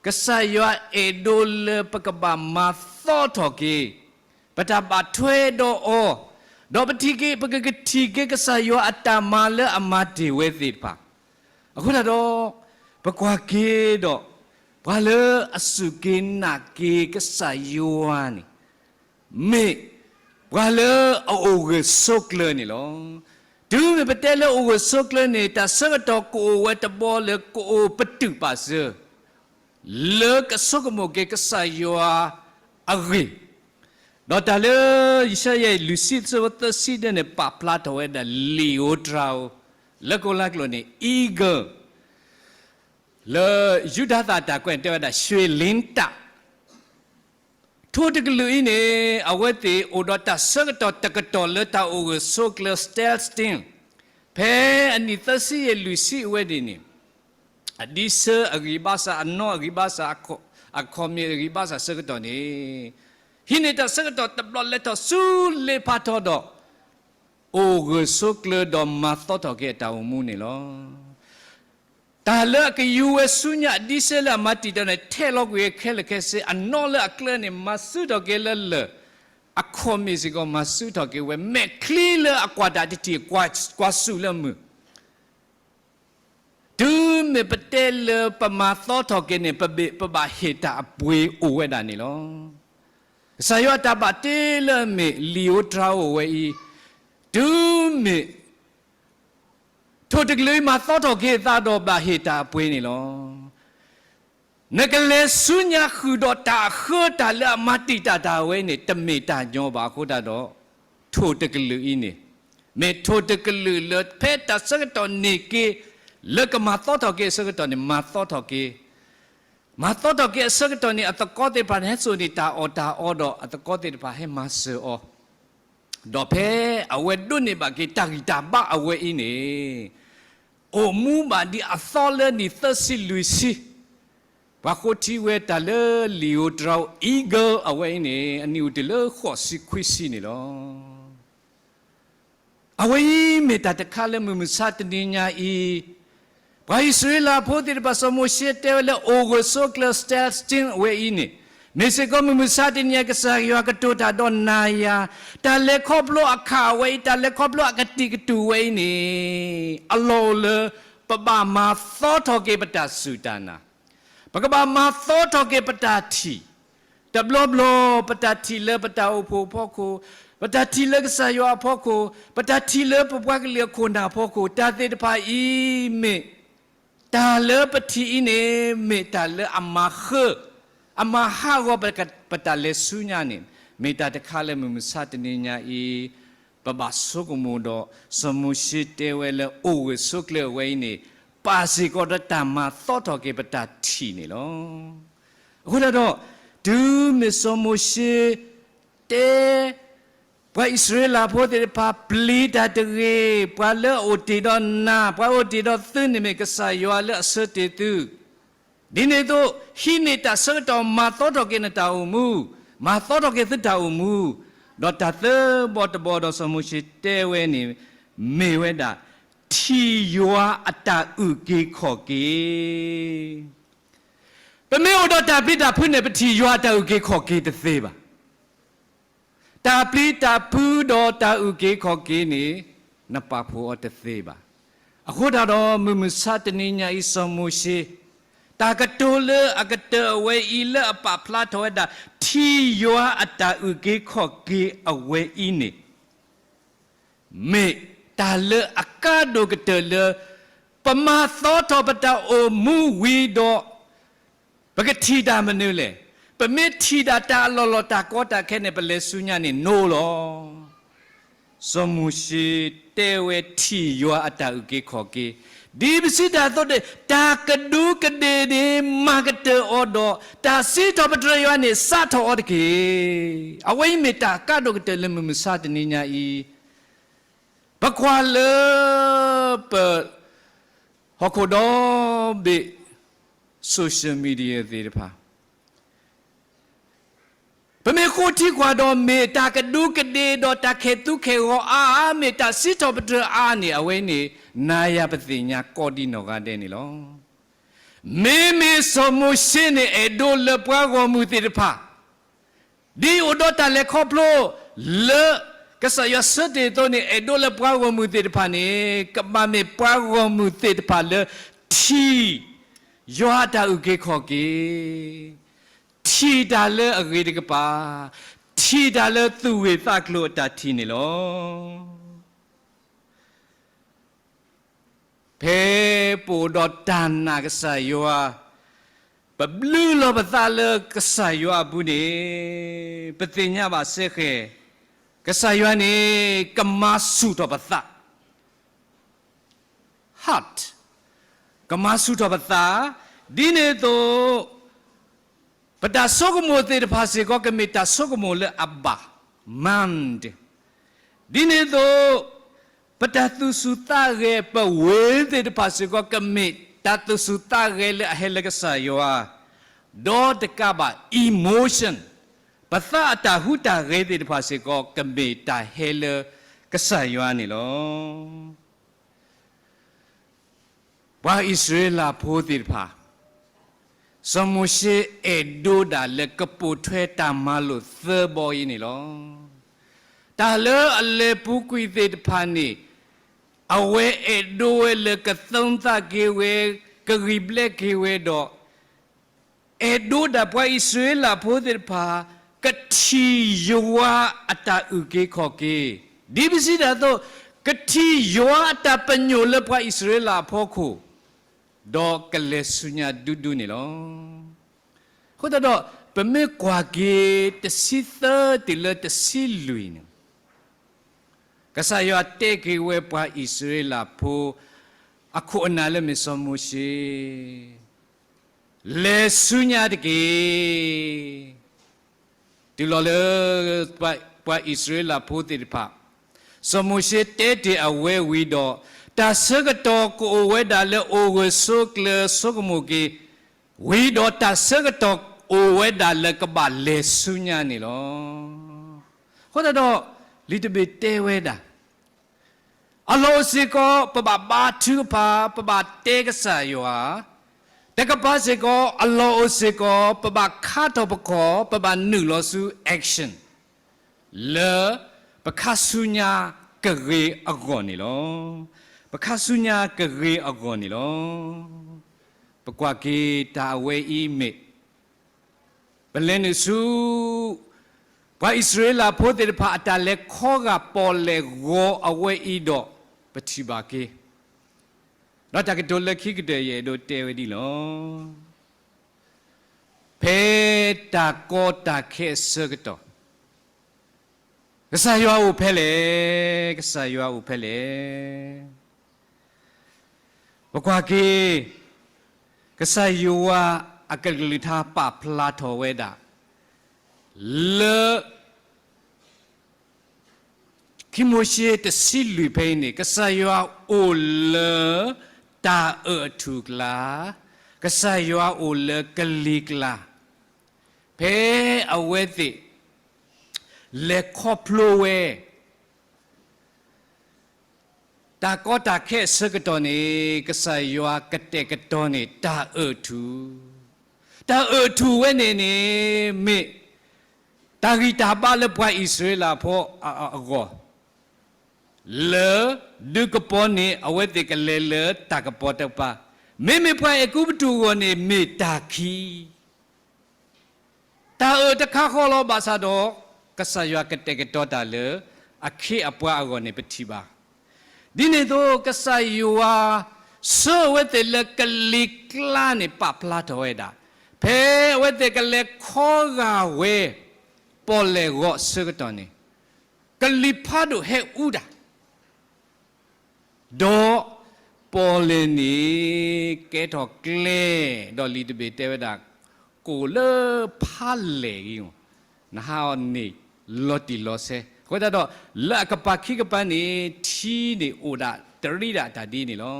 ကစၢ်ယွၤအဲၣ်ဒိးလၢပကဘၣ်မၤသီထီၣ်က့ၤ ပတၢ်ဘၣ်ထွဲဒီးအီၤ, ဒီးပထံၣ်က့ၤ, ပကကထံၣ်က့ၤကစၢ်ယွၤအတၢ်မၤလၢအမၤတ့ၢ်ဝဲသ့ၣ်တဖၣ်. အဃိသတးဒီး ပကွၢ်က့ၤဒီး ပှၤလၢအစူၢ်က့ၤနာ်က့ၤကစၢ်ယွၤန့ၣ် မ့ၢ် ပှၤလၢအအိၣ်ဂၢၢ်ဆိးကျၢၤန့ၣ်လီၤ. တုၤမ့ၢ်ပတဲလၢအိၣ်ဂၢၢ်ဆိးကျၢၤန့ၣ် တၢ်ဆၢကတီၢ်ကအိၣ်ဝဲတဘျီလၢကအိၣ်ပတုာ်ပာ်စၢၤ လၢကဆိကမိၣ်က့ၤကစၢ်ယွၤအဂ့ၢ်, ဒီးတၢ်လၢယၡါယၤအံၤ လွံၢ်ဆံ သၢဆံဒၢန့ၣ် ပာ်ဖျါထီၣ်ဝဲဒၣ် လံာ်ဧိၤတြၤဧိၤ လၢကီၢ်လါကျိာ်န့ၣ် eagle, လၢယူဒၤသၣ်တၢ်ကွဲးတဲဝဲဒၣ် ရွှေလင်းတ, ထိၣ်တကလုာ်အံၤန့ၣ် အဝဲသ့ၣ်အိၣ်ဒီးတၢ်ဆၢကတီၢ်တကတီၢ်လၢတၢ်အိၣ်ဂၢၢ်ဆိးကျၢၤ stealth steal, ဖဲအနံၣ်သၢဆံယဲၢ်လွံၢ်ဆံအဝဲန့ၣ်န့ၣ် အဒံးဆၢအဂံၢ်ဘါစၢ် အနီၢ်အဂံၢ်ဘါစၢ် အခီၣ်မ့ၢ်အဂံၢ်ဘါစၢ်ဆၢကတီၢ်န့ၣ် ဟံးန့ၢ်တၢ်ဆၢကတီၢ်တဘျီလဲၤထီၣ်ဆူလ့ဖးထီဒီး အိၣ်ဂၢၢ်ဆိးကျၢၤဒီးမၤသီထီၣ်က့ၤအတၢ်အိၣ်မူန့ၣ်လီၤ. တၢ်လၢအကယူၤဝဲဆူညါအဒံးဆၢလၢအမၤတံာ်တာ်န့ၣ် ထဲးလီၤကွံာ်ခဲလၢာ်ခဲဆ့ အနီၢ်လၢအကျၢန့ၣ် မၤစုထီၣ်က့ၤလၢလၢၢ်, အခီၣ်မ့ၢ်စ့ၢ်ကီးမၤစုထီၣ်က့ၤဝဲ မဲာ်ချံလၢအကွၢ်တၢ်တထံၣ် ကွၢ်ဆူၣ်လၢမုာ် တုၤမ့ၢ်ပတဲလၢပမၤသီထီၣ်က့ၤန့ၣ် ပဘၣ်ဟ့ၣ်တၢ်အပှ့ၤအိၣ်ဝဲဒၣ်န့ၣ်လီၤ. ကစၢ်ယွၤအတၢ်ဘၣ်တ့လၢအမ့ၢ်လံာ်ဧိၤတြၤဧိၤဝဲအံၤ, တုၤမ့ၢ် ထိၣ်တကလုာ်အံၤမၤသီထီၣ်က့ၤအသးဒီးဘၣ်ဟ့ၣ်တၢ်အပှ့ၤန့ၣ်လီၤ. နကလဲၤဆူညါဃုာ်ဒီးတၢ်အဃၢတၢ်လၢအမၤတံာ်တာ်တၢ်ဝဲန့ၣ် တမ့ၢ်တၢ်ညီဘၣ်အဃိသတးဒီး ထိၣ်တကလုာ်အံၤန့ၣ် မ့ၢ်ထိၣ်တကလုာ်လၢဖဲတၢ်ဆၢကတီၢ်န့ၢ်က့ၤ လၢကမၤသီထီၣ်က့ၤအဆၢကတီၢ်န့ၣ် မၤသီထီၣ်က့ၤ မၤသီထီၣ်က့ၤအဆၢကတီၢ်န့ၣ် အသကိးသ့ၣ်တဖၣ်န့ၣ် ဟဲစိာ်န့ၢ်တၢ်အီၣ်တၢ်အီဒီး အသကိးသ့ၣ်တဖၣ်ဟဲမၤစၢၤအီၤ, ဒီးဖဲအဝဲဒိးန့ၢ်ဘၣ်က့ၤတၢ်ဂံၢ်တၢ်ဘါအဝဲအံၤန့ၣ် အိၣ်မူဘၣ်ဒ်အသီလၢနံၣ်သၢဆံလွံၢ်ဆံ, ပှၤဃိထံဝဲတၢ်လၢလံာ်ဧိၤတြၤဧိၤ eagle အဝဲအံၤန့ၣ် အနံၣ်အိၣ်တုၤလၢဃိးဆံခွံဆံန့ၣ်လီၤ. အဝဲအံၤမ့ၢ်တၢ်တခါလၢမုၢ်မဆါတနံၤညါအံၤ, ပှၤအံၣ်စရ့လးဖိသ့ၣ်တဖၣ် စီၤမိၤၡ့တဲဝဲလၢအိၣ်ဂၢၢ်ဆိးကျၢၤ stealth steal အဝဲအံၤန့ၣ်, မ့ၢ်စ့ၢ်ကီးမုၢ်မဆါတနံၤညါ ကစၢ်ယွၤကတိၤတၢ်ဒီးနၤယၤ, တၢ်လဲၤခီဖျိအခၣ်အဝဲအံၤ တၢ်လဲၤခီဖျိအကတံာ်ကတူာ်ဝဲအံၤန့ၣ် အလီၢ်အိၣ်လၢ ပဘၣ်မၤသီထီၣ်က့ၤပတၢ်စူၢ်တၢ်နာ်, ပကဘၣ်မၤသီထီၣ်က့ၤပတၢ်ထံၣ်, တဘျီဘျီ ပတၢ်ထံၣ်လၢပတၢ်အိၣ်ဖှိၣ်အဖီခိၣ်, ပတၢ်ထံၣ်လၢကစၢ်ယွၤအဖီခိၣ်, ပတၢ်ထံၣ်လၢပပှၤကလုာ်အခိၣ်နၢ်အဖီခိၣ်, တၢ်သ့ၣ်တဖၣ်အံၤမ့ၢ် တၢ်လၢပထံၣ်အံၤန့ၣ် မ့ၢ်တၢ်လၢအမၤဃၢ အမၤဟးဂီၤပတၢ်လဲၤဆူညါန့ၣ်, မ့ၢ်တၢ်တခါလၢမုၢ်မဆါတနံၤညါအံၤ ပဘၣ်ဆိကမိၣ်ဒီး စီၤမိၤၡ့တဲဝဲလၢအိၣ်ဂၢၢ်ဆိးကျၢၤအဝဲအံၤန့ၣ် ပာ်စ့ၢ်ကီးဒီးတၢ်မၤသီထီၣ်က့ၤပတၢ်ထံၣ်န့ၣ်လီၤ. အဃိသတးဒီး တုၤမ့ၢ်စီၤမိၤၡ့ တဲ ပှၤအံၣ်စရ့လးဖိသ့ၣ်တဖၣ် ပျံၤတၢ်တဂ့ၤ, ပှၤလၢအအိၣ်တ့ၢ်ဒီးနၤ, ပှၤအိၣ်တ့ၢ်ဒီးသုန့ၣ်မ့ၢ်ကစၢ်ယွၤလၢအဆၢတ့ၢ်သု, ဒ်န့ၣ်အသိး ဟံးန့ၢ်တၢ်ဆၢကတီၢ်မၤသီထီၣ်က့ၤနတၢ်အိၣ်မူ, မၤသီထီၣ်က့ၤသုတၢ်အိၣ်မူ, ဒီးတၢ်သၢဘီတဘီဒီးစီၤမိၤၡ့တဲဝဲန့ၣ် မ့ၢ်ဝဲဒၣ် ထံၣ်ယွၤအတၢ်အုၣ်က့ၤခီၣ်က့ၤ ပမ့ၢ်အိၣ်ဒီးတၢ်ပျံၤတၢ်ဖုးန့ၣ် ပထံၣ်ယွၤအတၢ်အုၣ်က့ၤခီၣ်က့ၤတသ့ဘၣ်. တၢ်ပျံၤတၢ်ဖုးဒီးတၢ်အုၣ်က့ၤခီၣ်က့ၤန့ၣ် နပာ်ဖှိၣ်အီၤတသ့ဘၣ်. အဃိသတးဒီး မုၢ်မဆါတနံၤညါအံၤ စီၤမိၤၡ့ တၢ်ကတိၤလၢအကတၢၢ်အဝဲအံၤလၢအပာ်ဖျါထီၣ်ဝဲဒၣ် ထံၣ်ယွၤအတၢ်အုၣ်က့ၤခီၣ်က့ၤအဝဲအံၤန့ၣ် မ့ၢ်တၢ်လၢအကါဒိၣ်ကတၢၢ်လၢ ပမၤသီထီၣ်ပတၢ်အိၣ်မူဝံၤဒီး ပကထံၣ်တၢ်မနုၤလဲၣ်. ပမ့ၢ်ထံၣ်တၢ်တၢ်အလီၢ်လီၢ်တၢ်ကီတၢ်ခဲန့ၣ် ပလဲၤဆူညါန့ၣ် နိလီၤ. စီၤမိၤၡ့တဲဝဲထံၣ်ယွၤအတၢ်အုၣ်က့ၤခီၣ်က့ၤ, ဒ်ပစံးတၢ်အသိးန့ၣ် တၢ်ကဒူကဒ့ၣ်န့ၣ် မၤကတၢၢ်အီၤဒီး တၢ်စံးထီၣ်ပတြၢၤယွၤန့ၣ် စးထီၣ်အီၤတက့ၢ်. အဝဲအံၤမ့ၢ်တၢ်ကါဒိၣ်ကတၢၢ်လၢမုၢ်မဆါတနံၤညါအံၤ ပကွၢ်လၢပ ဟီၣ်ခိၣ်ဒီဘ့ၣ် social media သ့ၣ်တဖၣ်, ပမ့ၢ်ဃိထံကွၢ်ဒီး မ့ၢ်တၢ်ကဒူကဒ့ၣ်ဒီးတၢ်ခဲးသူခဲးဂီၤအါအါ, မ့ၢ်တၢ်စံးထီၣ်ပတြၢၤအါအါန့ၣ် အဝဲန့ၣ် နၤယၤပသ့ၣ်ညါကိးဒံနီၢ်ဂၤဒဲးန့ၣ်လီၤ. မ့မ့ၢ်စီၤမိၤၡ့န့ၣ် အဲၣ်ဒိးလၢပှၤဂီၢ်မုၢ်သ့ၣ်တဖၣ် ဒ်အိၣ်ဒီးတၢ်လဲၤခီဖျိလၢ ကစၢ်ယွၤဆၢတ့ၢ်အသိးန့ၣ် အဲၣ်ဒိးလၢပှၤဂီၢ်မုၢ်သ့ၣ်တဖၣ်န့ၣ် ကဘၣ်မ့ၢ်ပှၤဂီၢ်မုၢ်သ့ၣ်တဖၣ်လၢ ထံၣ်ယွၤအတၢ်အုၣ်က့ၤခီၣ်က့ၤ, ထံၣ်တၢ်လၢအဂ့ၤတကပၤ, ထ ထံၣ်တၢ်လၢသူၣ်ဂ့ၢ်သးကျိၤအတၢ်ထံၣ်န့ၣ်လီၤ. ဖဲပအိၣ်ဒီးတၢ်နာ်ကစၢ်ယွၤ, ပဘျုးလီၤပသးလၢကစၢ်ယွၤအပူၤန့ၣ်, ပသ့ၣ်ညါဘၣ်စ့ၢ်ကီး, ကစၢ်ယွၤန့ၣ် ကမၤဆူၣ်ထီၣ်ပသး, heart, ကမၤဆူၣ်ထီၣ်ပသး, ဒ်န့ၣ်အသိး ပတၢ်ဆိကမိၣ်သ့ၣ်တဖၣ်စ့ၢ်ကီး ကမ့ၢ်တၢ်ဆိကမိၣ်လၢအဘၣ်, mind, ဒ်န့ၣ်အသိး ပတၢ်သူၣ်ဆူၣ်သးဂဲၤ ပဝ့ၤသ့ၣ်တဖၣ်စ့ၢ်ကီး ကမ့ၢ်တၢ်သူၣ်ဆူၣ်သးဂဲၤလၢအဟဲလၢကစၢ်ယွၤ, ဒီးတကးဘၣ် emotion, ပသးအတၢ်ဟူးတၢ်ဂဲၤသ့ၣ်တဖၣ်စ့ၢ်ကီး ကမ့ၢ်တၢ်ဟဲလၢကစၢ်ယွၤန့ၣ်လီၤ. ပှၤအံၣ်စရ့လးဖိသ့ၣ်တဖၣ်, စီၤမိၤၡ့အဲၣ်ဒိးဒၣ်လၢကပိာ်ထွဲတၢ်မၤလိာ်သၢဘီအံၤန့ၣ်လီၤ. တၢ်လၢအလဲၤပူၤကွံာ်သ့ၣ်တဖၣ်န့ၣ်, အဝဲအဲၣ်ဒိးဝဲလၢကသိမ်းသးက့ၤဝဲ, ကဂံၢ်ဘျဲးက့ၤဝဲဒီး အဲၣ်ဒိးဒၣ်ပှၤအံၣ်စရ့လးဖိသ့ၣ်တဖၣ် ကထံၣ်ယွၤအတၢ်အုၣ်က့ၤခီၣ်က့ၤ, ဒ်ပစံးတၢ်အသိး, ကထံၣ်ယွၤအတၢ်ပညိၣ်လၢပှၤအံၣ်စရ့လးအဖီခိၣ်, ဒီးကလဲၤဆူညါဒူဒူန့ၣ်လီၤ. အဃိသတးဒီး, ပမ့ၢ်ကွၢ်က့ၤတဆံသၢတုၤလၢတဆံလွံၢ်န့ၣ်, ကစၢ်ယွၤတဲက့ၤဝဲပှၤအံၣ်စရ့လးဖိ အခိၣ်အနၢ်လၢမ့ၢ်စီၤမိၤၡ့ လဲၤဆူညါတက့ၢ်. တုၤလီၤလၢ ပှၤအံၣ်စရ့လးဖိသ့ၣ်တဖၣ်, စီၤမိၤၡ့တဲတ့ၢ်အဝဲဝံၤဒီး, တၢ်ဆၢကတီၢ်ကအိၣ်ဝဲဒၣ်လၢအိၣ်ဂၢၢ်ဆိးကျၢၤဆိကမိၣ်က့ၤ, ဝံၤဒီးတၢ်ဆၢကတီၢ်အိၣ်ဝဲဒၣ်လၢကဘၣ်လဲၤဆူညါန့ၣ်လီၤ. အဃိသတးဒီး, လံာ်တဘ့ၣ်တဲဝဲဒၣ် အလီၢ်အိၣ်စ့ၢ်ကီး ပဘၣ်ဘါထုကဖၣ်, ပဘၣ်တဲကစၢ်ယွၤ, တကပၤစ့ၢ်ကီး အလီၢ်အိၣ်စ့ၢ်ကီး ပဘၣ်ခါထီၣ်ပခီၣ်, ပဘၣ်နုာ်လီၤဆူ action လၢ ပခါဆူညါကဂ့ၤအဂီၢ်န့ၣ်လီၤ. ပခါဆူညါကဂ့ၤအဂီၢ်န့ၣ်လီၤ. ပကွၢ်က့ၤတၢ်အဝဲအံၤမ့ၢ် ပလဲၤနုာ်ဆူ ပှၤအံၣ်စရ့လးဖိသ့ၣ်တဖၣ်အတၢ်လဲၤခီဂာ်ပီၣ်လဲၣ်ဂီၤအဝဲအံၤဒီး ပထံၣ်ဘၣ်က့ၤ, ဒီးတၢ်ကတိၤလၢခံကတၢၢ်ယအဲၣ်ဒိးတဲဝဲဒ်လီၤ. ဖဲတၢ်ကီတၢ်ခဲအဆၢကတီၢ် ကစၢ်ယွၤအိၣ်ဖဲလဲၣ်, ကစၢ်ယွၤအိၣ်ဖဲလဲၣ်. ပကွၢ်က့ၤ ကစၢ်ယွၤအကလုၢ်ကထါပာ်ဖျါထီၣ်ဝဲဒၣ် လၢ ခံမိၤၡ့တဆံလွံၢ်ဖဲအံၤန့ၣ် ကစၢ်ယွၤအိၣ်လၢ တၢ်အၢၣ်အထူၣ်အကျါ, ကစၢ်ယွၤအိၣ်လၢကလံၤကျါ, ဖဲအဝဲသ့ၣ် လဲၤခီဖျိဝဲ တၢ်ကီတၢ်ခဲအဆၢကတီၢ်န့ၣ် ကစၢ်ယွၤကတဲာ်ကတီၤန့ၢ် တၢ်အၢၣ်ထူၣ်, တၢ်အၢၣ်ထူၣ်ဝဲန့ၣ်န့ၣ် မ့ၢ် တၢ်ဂံၢ်တၢ်ဘါလၢပှၤအံၣ်စရ့လးဖိအဂီၢ်, လၢ ဒုးကပီၤန့ၢ်အဝဲသ့ၣ်ကလဲၤလၢတၢ်ကပီၤတကပၤ, မ့မ့ၢ်ပှၤအဲၤကူပတူးအဂီၢ်န့ၣ်မ့ၢ်တၢ်ခံ တၢ်အၢၣ်တခါဃီလီၤဘၣ်ဆၣ်ဒီး ကစၢ်ယွၤကတဲာ်ကတီၤတၢ်လၢ အခ့အပှၤအဂီၢ်န့ၣ်ပထံၣ်ဘၣ်. ဒ်န့ၣ်အသိး ကစၢ်ယွၤ ဆှၢအဝဲသ့ၣ်လၢကလံၤကျါန့ၣ် ပာ်ဖျါထီၣ်ဝဲဒၣ်, ဖဲအဝဲသ့ၣ်ကလဲၤခီဂာ်ဝဲ ပီၣ်လဲၣ်ဂီၤအဆၢကတီၢ်န့ၣ် ကလံၤဖးဒိၣ်ဟဲအူတၢ် ဒီး ပီၣ်လဲၣ်န့ၣ် ကဲထီၣ်ကျဲ, ဒီးလံာ်တဘ့ၣ်တဲဝဲဒၣ် ကိၣ်လၢဖးလဲၣ်ဂ့ၤ, နဟါအီၤန့ၣ် လီၤတံၢ်လီၤဆဲး, အဃိသတးဒီး လၢအကပၤခံကပၤန့ၣ် ထံန့ၣ်အိၣ်ဒၣ်တရံးဒၣ်တၢ်ဒ်န့ၣ်လီၤ.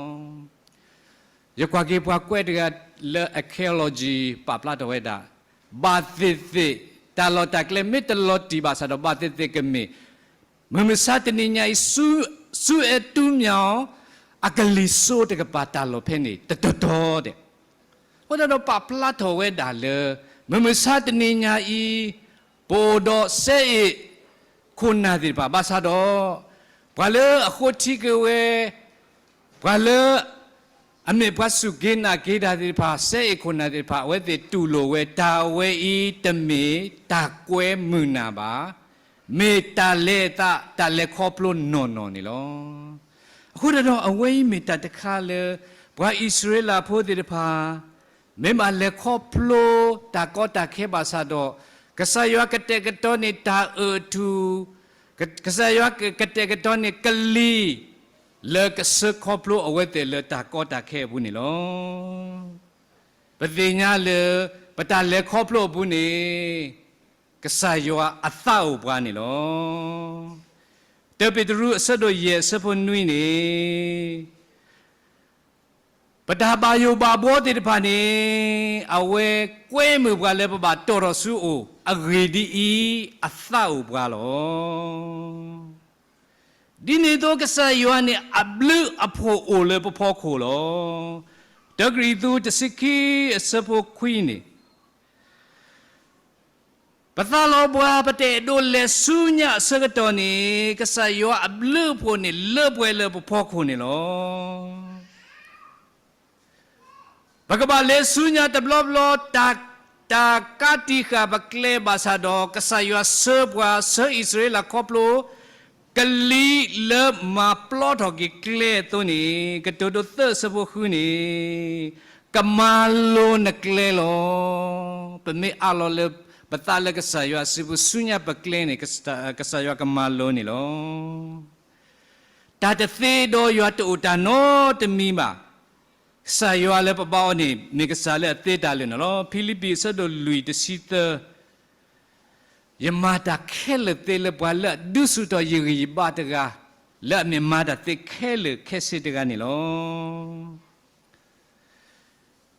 ယကွၢ်က့ၤပှၤကွဲးတဂၤလၢ archaeology ပာ်ဖျါထီၣ်ဝဲဒၣ်, ဘၣ်သ့ၣ်သ့ၣ် တၢ်လီၢ်တၢ်ကျဲမ့ၢ်တလီၤတံၢ်ဘၣ်ဆၣ်ဒီး ဘၣ်သ့ၣ်သ့ၣ်ကမ့ၢ် မုၢ်မဆါတနံၤညါအံၤ ဆူအဲၤတူမၠီၤ အကလံၤစိးတကပၤတၢ်လီၢ်ဖဲန့ၣ် တတီၤတီၤဒဲး, အဃိသတးဒီးပာ်ဖျါထီၣ်ဝဲဒၣ်လၢ မုၢ်မဆါတနံၤညါအံၤ ပအိၣ်ဒီးစဲအ့ၣ် ခိၣ်နၢ်သ့ၣ်တဖၣ် ဘၣ်ဆၣ်ဒီး ပှၤလၢအဃိထံက့ၤဝဲ, ပှၤလၢ အမ့ၢ်ပှၤစူၢ်က့ၤနာ်က့ၤတၢ်သ့ၣ်တဖၣ် စဲအ့ၣ်ခိၣ်နၢ်သ့ၣ်တဖၣ် အဝဲသ့ၣ်တူၢ်လိာ်ဝဲ တၢ်ဝဲအံၤတမ့ၢ်တၢ်ကွဲမုာ်နၢ်ဘၣ်, မ့ၢ်တၢ်လဲၤအသး တၢ်လဲၤခီဖျိနီၢ်နီၢ်န့ၣ်လီၤ. အဃိသတးဒီး အဝဲအံၤမ့ၢ်တၢ်တခါလၢ ပှၤအံၣ်စရ့လးဖိသ့ၣ်တဖၣ် မ့ၢ်ဘၣ်လဲၤခီဖျိတၢ်ကီတၢ်ခဲဘၣ်ဆၣ်ဒီး ကစၢ်ယွၤကတဲာ်ကတီၤန့ၢ်တၢ်အၢၣ်ထူၣ်, က, ကစၢ်ယွၤကတဲာ်ကတီၤန့ၢ်ကလံၤ လၢကဆှၢခီဖျိအဝဲသ့ၣ်လၢတၢ်ကီတၢ်ခဲအပူၤန့ၣ်လီၤ. ပသ့ၣ်ညါလၢ ပတၢ်လဲၤခီဖျိအပူၤန့ၣ် ကစၢ်ယွၤအသးအိၣ်ပှၤန့ၣ်လီၤ. တၢပ့းတရူးအဆၢဒိၣ်ယဲၢ်အဆၢဖိနွံန့ၣ် ပတၢ်ဘၣ်ယိၣ်ဘၣ်ဘှီသ့ၣ်တဖၣ်န့ၣ် အဝဲကွဲမုာ်ပှၤလၢပဘၣ်တီၣ်ထီၣ်ဆူအအိၣ်, အဂ့ၢ်ဒ်အံၤ, အသးအိၣ်ပှၤလီၤ. ဒ်န့ၣ်အသိး ကစၢ်ယွၤန့ၣ် အဘျုးအဖှိၣ်အိၣ်လၢပဖီခိၣ်လီၤ. တၢကရံၣ်သူးတဆံခံအဆၢဖိခွံန့ၣ် ပသးလီၤပှၤ ပတအဲၣ်ဒိးလဲၤဆူညါအဆၢကတီၢ်န့ၣ် ကစၢ်ယွၤအဘျုးအဖှိၣ်န့ၣ် လၢပှဲၤလၢပဖီခိၣ်န့ၣ်လီၤ. ပကဘၣ်လဲၤဆူညါတဘျီဘျီ တၢ်, တၢ်ကးတံာ်ဃာ်ပကျဲဘၣ်ဆၣ်ဒီး ကစၢ်ယွၤဆှၢပှၤ ဆှၢအံၣ်စရ့လးခီဖျိ ကလံၤလၢမၤပျီထီၣ်က့ၤကျဲအသိးန့ၣ် ကတိၤဒိသၢအဆၢဖိဃုန့ၣ် ကမၤလိၤနကျဲလီၤ. ပမ့ၢ်အးလီၤလၢပသးလၢကစၢ်ယွၤစုပူၤ ဆူညါပကျဲန့ၣ် ကစၢ်ယွၤကမၤလိၤန့ၣ်လီၤ. တၢ်တသ့ဒီးယွၤတအိၣ်တၢ်နီတမံၤဘၣ်. ကစၢ်ယွၤလၢပဘါအီၤန့ၣ် မ့ၢ်ကစၢ်လၢအသ့တၢ်လၢာ်န့ၣ်လီၤ. ဖံလံးပံးအဆၢဒိၣ်လွံၢ်တဆံသၢ, ယမၤတၢ်ခဲလၢာ်သ့လၢပှၤလၢအဒုးဆူၣ်ထီၣ်ယဂံၢ်ယဘါတဂၤ, လၢအမ့ၢ်မၤတၢ်သ့ခဲလၢာ်ခဲဆ့တဂၤန့ၣ်လီၤ.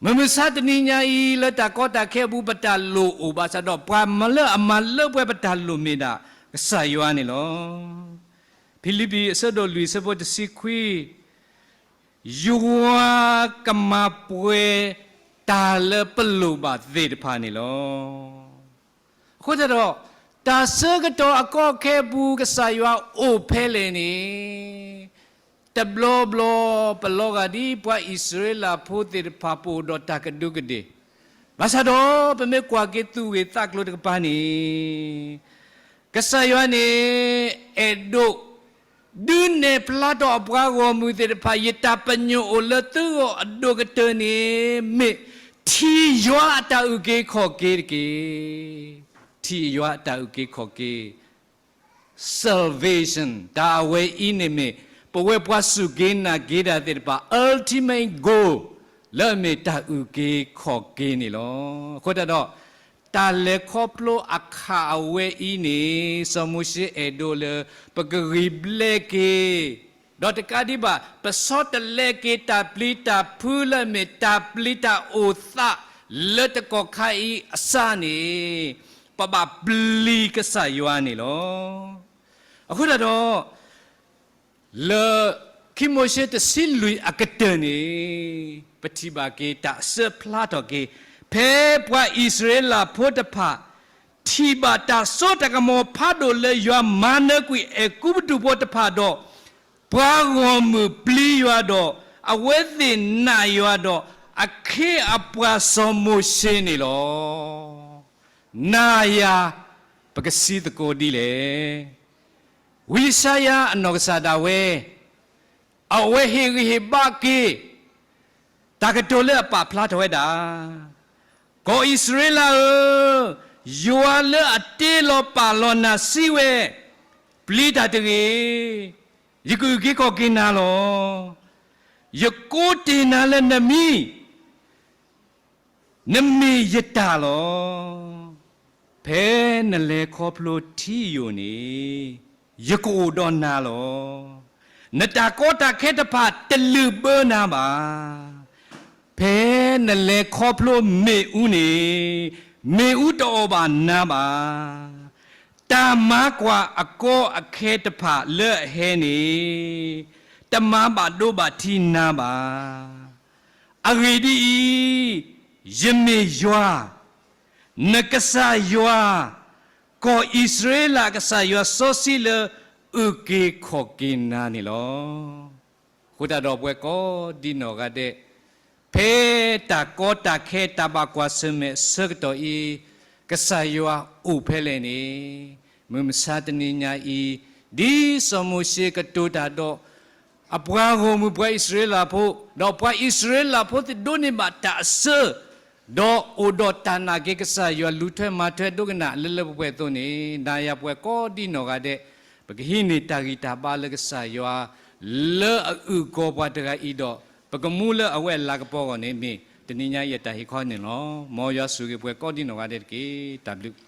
မုၢ်မဆါတနံၤညါအံၤ လၢတၢ်ကီတၢ်ခဲအပူၤ ပတၢ်လိၣ်အိၣ်ဘၣ်ဆၣ်ဒီး ပှၤလၢအမၤလၢပှဲၤပတၢ်လိၣ်မ့ၢ်ဒၣ် ကစၢ်ယွၤန့ၣ်လီၤ. ဖံလံးပံးအဆၢဒိၣ်လွံၢ်အဆၢဖိတဆံခွံ, ယွၤကမၤပှဲၤတၢ်လၢပလိၣ်ဘၣ်သ့ၣ်တဖၣ်န့ၣ်လီၤ. အဃိသတးဒီး တၢ်ဆၢကတီၢ်အကီအခဲအပူၤ ကစၢ်ယွၤအိၣ်ဖဲလဲၣ်န့ၣ် တဘျီဘျီ ပလီၤဂာ်ဒ်ပှၤအံၣ်စရ့လးဖိသ့ၣ်တဖၣ် ပအိၣ်ဒီးတၢ်ကဒူးကဒ့ၣ်, ဘၣ်ဆၣ်ဒီး ပမ့ၢ်ကွၢ်က့ၤသူၣ်ဂ့ၢ်သးကျိၤတကပၤန့ၣ် ကစၢ်ယွၤန့ၣ် အဲၣ်ဒိး ဒုးနဲၣ်ဖျါထီၣ်အပှၤဂီၢ်မုၢ်သ့ၣ်တဖၣ် ယတၢ်ပညိၣ်အိၣ်လၢသုဂီၢ်အဒိၣ်ကတၢၢ်န့ၣ် မ့ၢ်ထံၣ်ယွၤအတၢ်အုၣ်က့ၤခီၣ်က့ၤတက့ၢ်. ထံၣ်ယွၤအတၢ်အုၣ်က့ၤခီၣ်က့ၤ salvation တၢ်အဝဲအံၤန့ၣ်မ့ၢ် ပဝဲပှၤစူၢ်က့ၤနာ်က့ၤတၢ်သ့ၣ်တဖၣ် ultimate goal လၢအမ့ၢ်တၢ်အုၣ်က့ၤခီၣ်က့ၤန့ၣ်လီၤ. အဃိသတးဒီး တၢ်လဲၤခီဖျိအခၣ်အဝဲအံၤန့ၣ် စီၤမိၤၡ့အဲၣ်ဒိးလၢ ပကဂံၢ်ဘျဲးက့ၤ, ဒီးတကးဒံးဘၣ် ပဆီတလဲက့ၤတၢ်ပျံၤတၢ်ဖုးလၢအမ့ၢ်တၢ်ပျံၤတၢ်အိၣ်သး လၢတကီၢ်ခါအံၤအစၢ်န့ၣ် ပဘၣ်ပျံၤကစၢ်ယွၤန့ၣ်လီၤ. အဃိသတးဒီး လၢခံမိၤၡ့တဆံလွံၢ်အကတၢၢ်န့ၣ် ပထံၣ်ဘၣ်က့ၤတၢ်အစၢဖျါထီၣ်က့ၤ ဖဲပှၤအံၣ်စရ့လးဖိတဖၣ် ထံၣ်ဘၣ်တၢ်စိတၢ်ကမီၤဖးဒိၣ်လၢယွၤမၤနၢၤကွံာ်အဲၤကူပတူးဖိတဖၣ်ဒီး ပှၤဂီၢ်မုၢ်ပျံၤယွၤဒီး အဝဲသ့ၣ်နာ်ယွၤဒီး အခ့အပှၤစီၤမိၤၡ့န့ၣ်လီၤ. နၤယၤ ပကစံးသကိးဒ်လဲၣ်. ဝံယၡါယၤအနီၢ်ကစၢ်ဒၣ်ဝဲ အဝဲဟ့ၣ်ဂံၢ်ဟ့ၣ်ဘါက့ၤ တၢ်ကတိၤလၢအပာ်ဖျါထီၣ်ဝဲဒၣ်, ကီၢ်အံၣ်စရ့လးဧၢ, ယွၤလၢအတ့လီၤပာ်လီၤနၤစံးဝဲ, ပျံၤတၢ်တဂ့ၤ, ယကအုၣ်က့ၤခီၣ်က့ၤနၤလီၤ. ယကိးတ့ၢ်နၤလၢနမံၤ နမ့ၢ်ယတၢ်လီၤ. ဖဲနလဲၤခီဖျိထံယိာ်န့ၣ် ယကအိၣ်ဒီးနၤလီၤ. နတၢ်ကီတၢ်ခဲတဖၣ်တလုၢ်ဘၢနၤဘၣ်. ဖဲနလဲၤခီဖျိမ့ၣ်အူန့ၣ် မ့ၣ်အူတအီၣ်ဘၣ်နၤဘၣ်. တၢ်မၤကွၢ်အကီအခဲတဖၣ်လၢအဟဲန့ၣ် တမၤဘၣ်ဒိဘၣ်ထံးနၤဘၣ်. အဂ့ၢ်ဒ်အံၤ, ယမ့ၢ်ယွၤ, နကစၢ်ယွၤ, ကီၢ်အံၣ်စရ့လးအကစၢ်ယွၤစီဆှံလၢအုၣ်က့ၤခီၣ်က့ၤနၤန့ၣ်လီၤ. အဃိသတးဒီးပဝဲကိးဒံနီၢ်ဂၤဒဲး ဖဲတၢ်ကီတၢ်ခဲတၢ်ဘၣ်ကွၢ်ဆၢၣ်မဲာ်အဆၢကတီၢ်အံၤ, ကစၢ်ယွၤအိၣ်ဖဲလဲၣ်န့ၣ်, မုၢ်မဆါတနံၤညါအံၤ, ဒ်စီၤမိၤၡ့ကတိၤတၢ်ဒီး အပှၤဂီၢ်မုၢ်ပှၤအံၣ်စရ့လးဖိ, ဒီးပှၤအံၣ်စရ့လးဖိသ့ၣ်ဒိးန့ၢ်ဘၣ်တၢ်အဆၢ, ဒီးအိၣ်ဒီးတၢ်နာ်က့ၤကစၢ်ယွၤလူၤထွဲမၤထွဲဒိကနၣ်လၢလၢပှဲၤပှဲၤအသိးန့ၣ်, နၤယၤပဝဲကိးဒံနီၢ်ဂၤဒဲး, ပကဟံးန့ၢ်တၢ်ဂံၢ်တၢ်ဘါလၢကစၢ်ယွၤ လၢအအုၣ်ကီၤပှၤတဂၤအံၤဒီး, ပကမူလၢအဝဲအလၤကပီၤအဂီၢ်န့ၣ်မ့ၢ်တနံၤညါအံၤအတၢ်ဟ့ၣ်ခီန့ၣ်လီၤ. မ်ယွၤဆိၣ်ဂ့ၤပှၤကိးဒံနီၢ်ဂၤဒဲးတက့ၢ်. တၢ်ဘျုး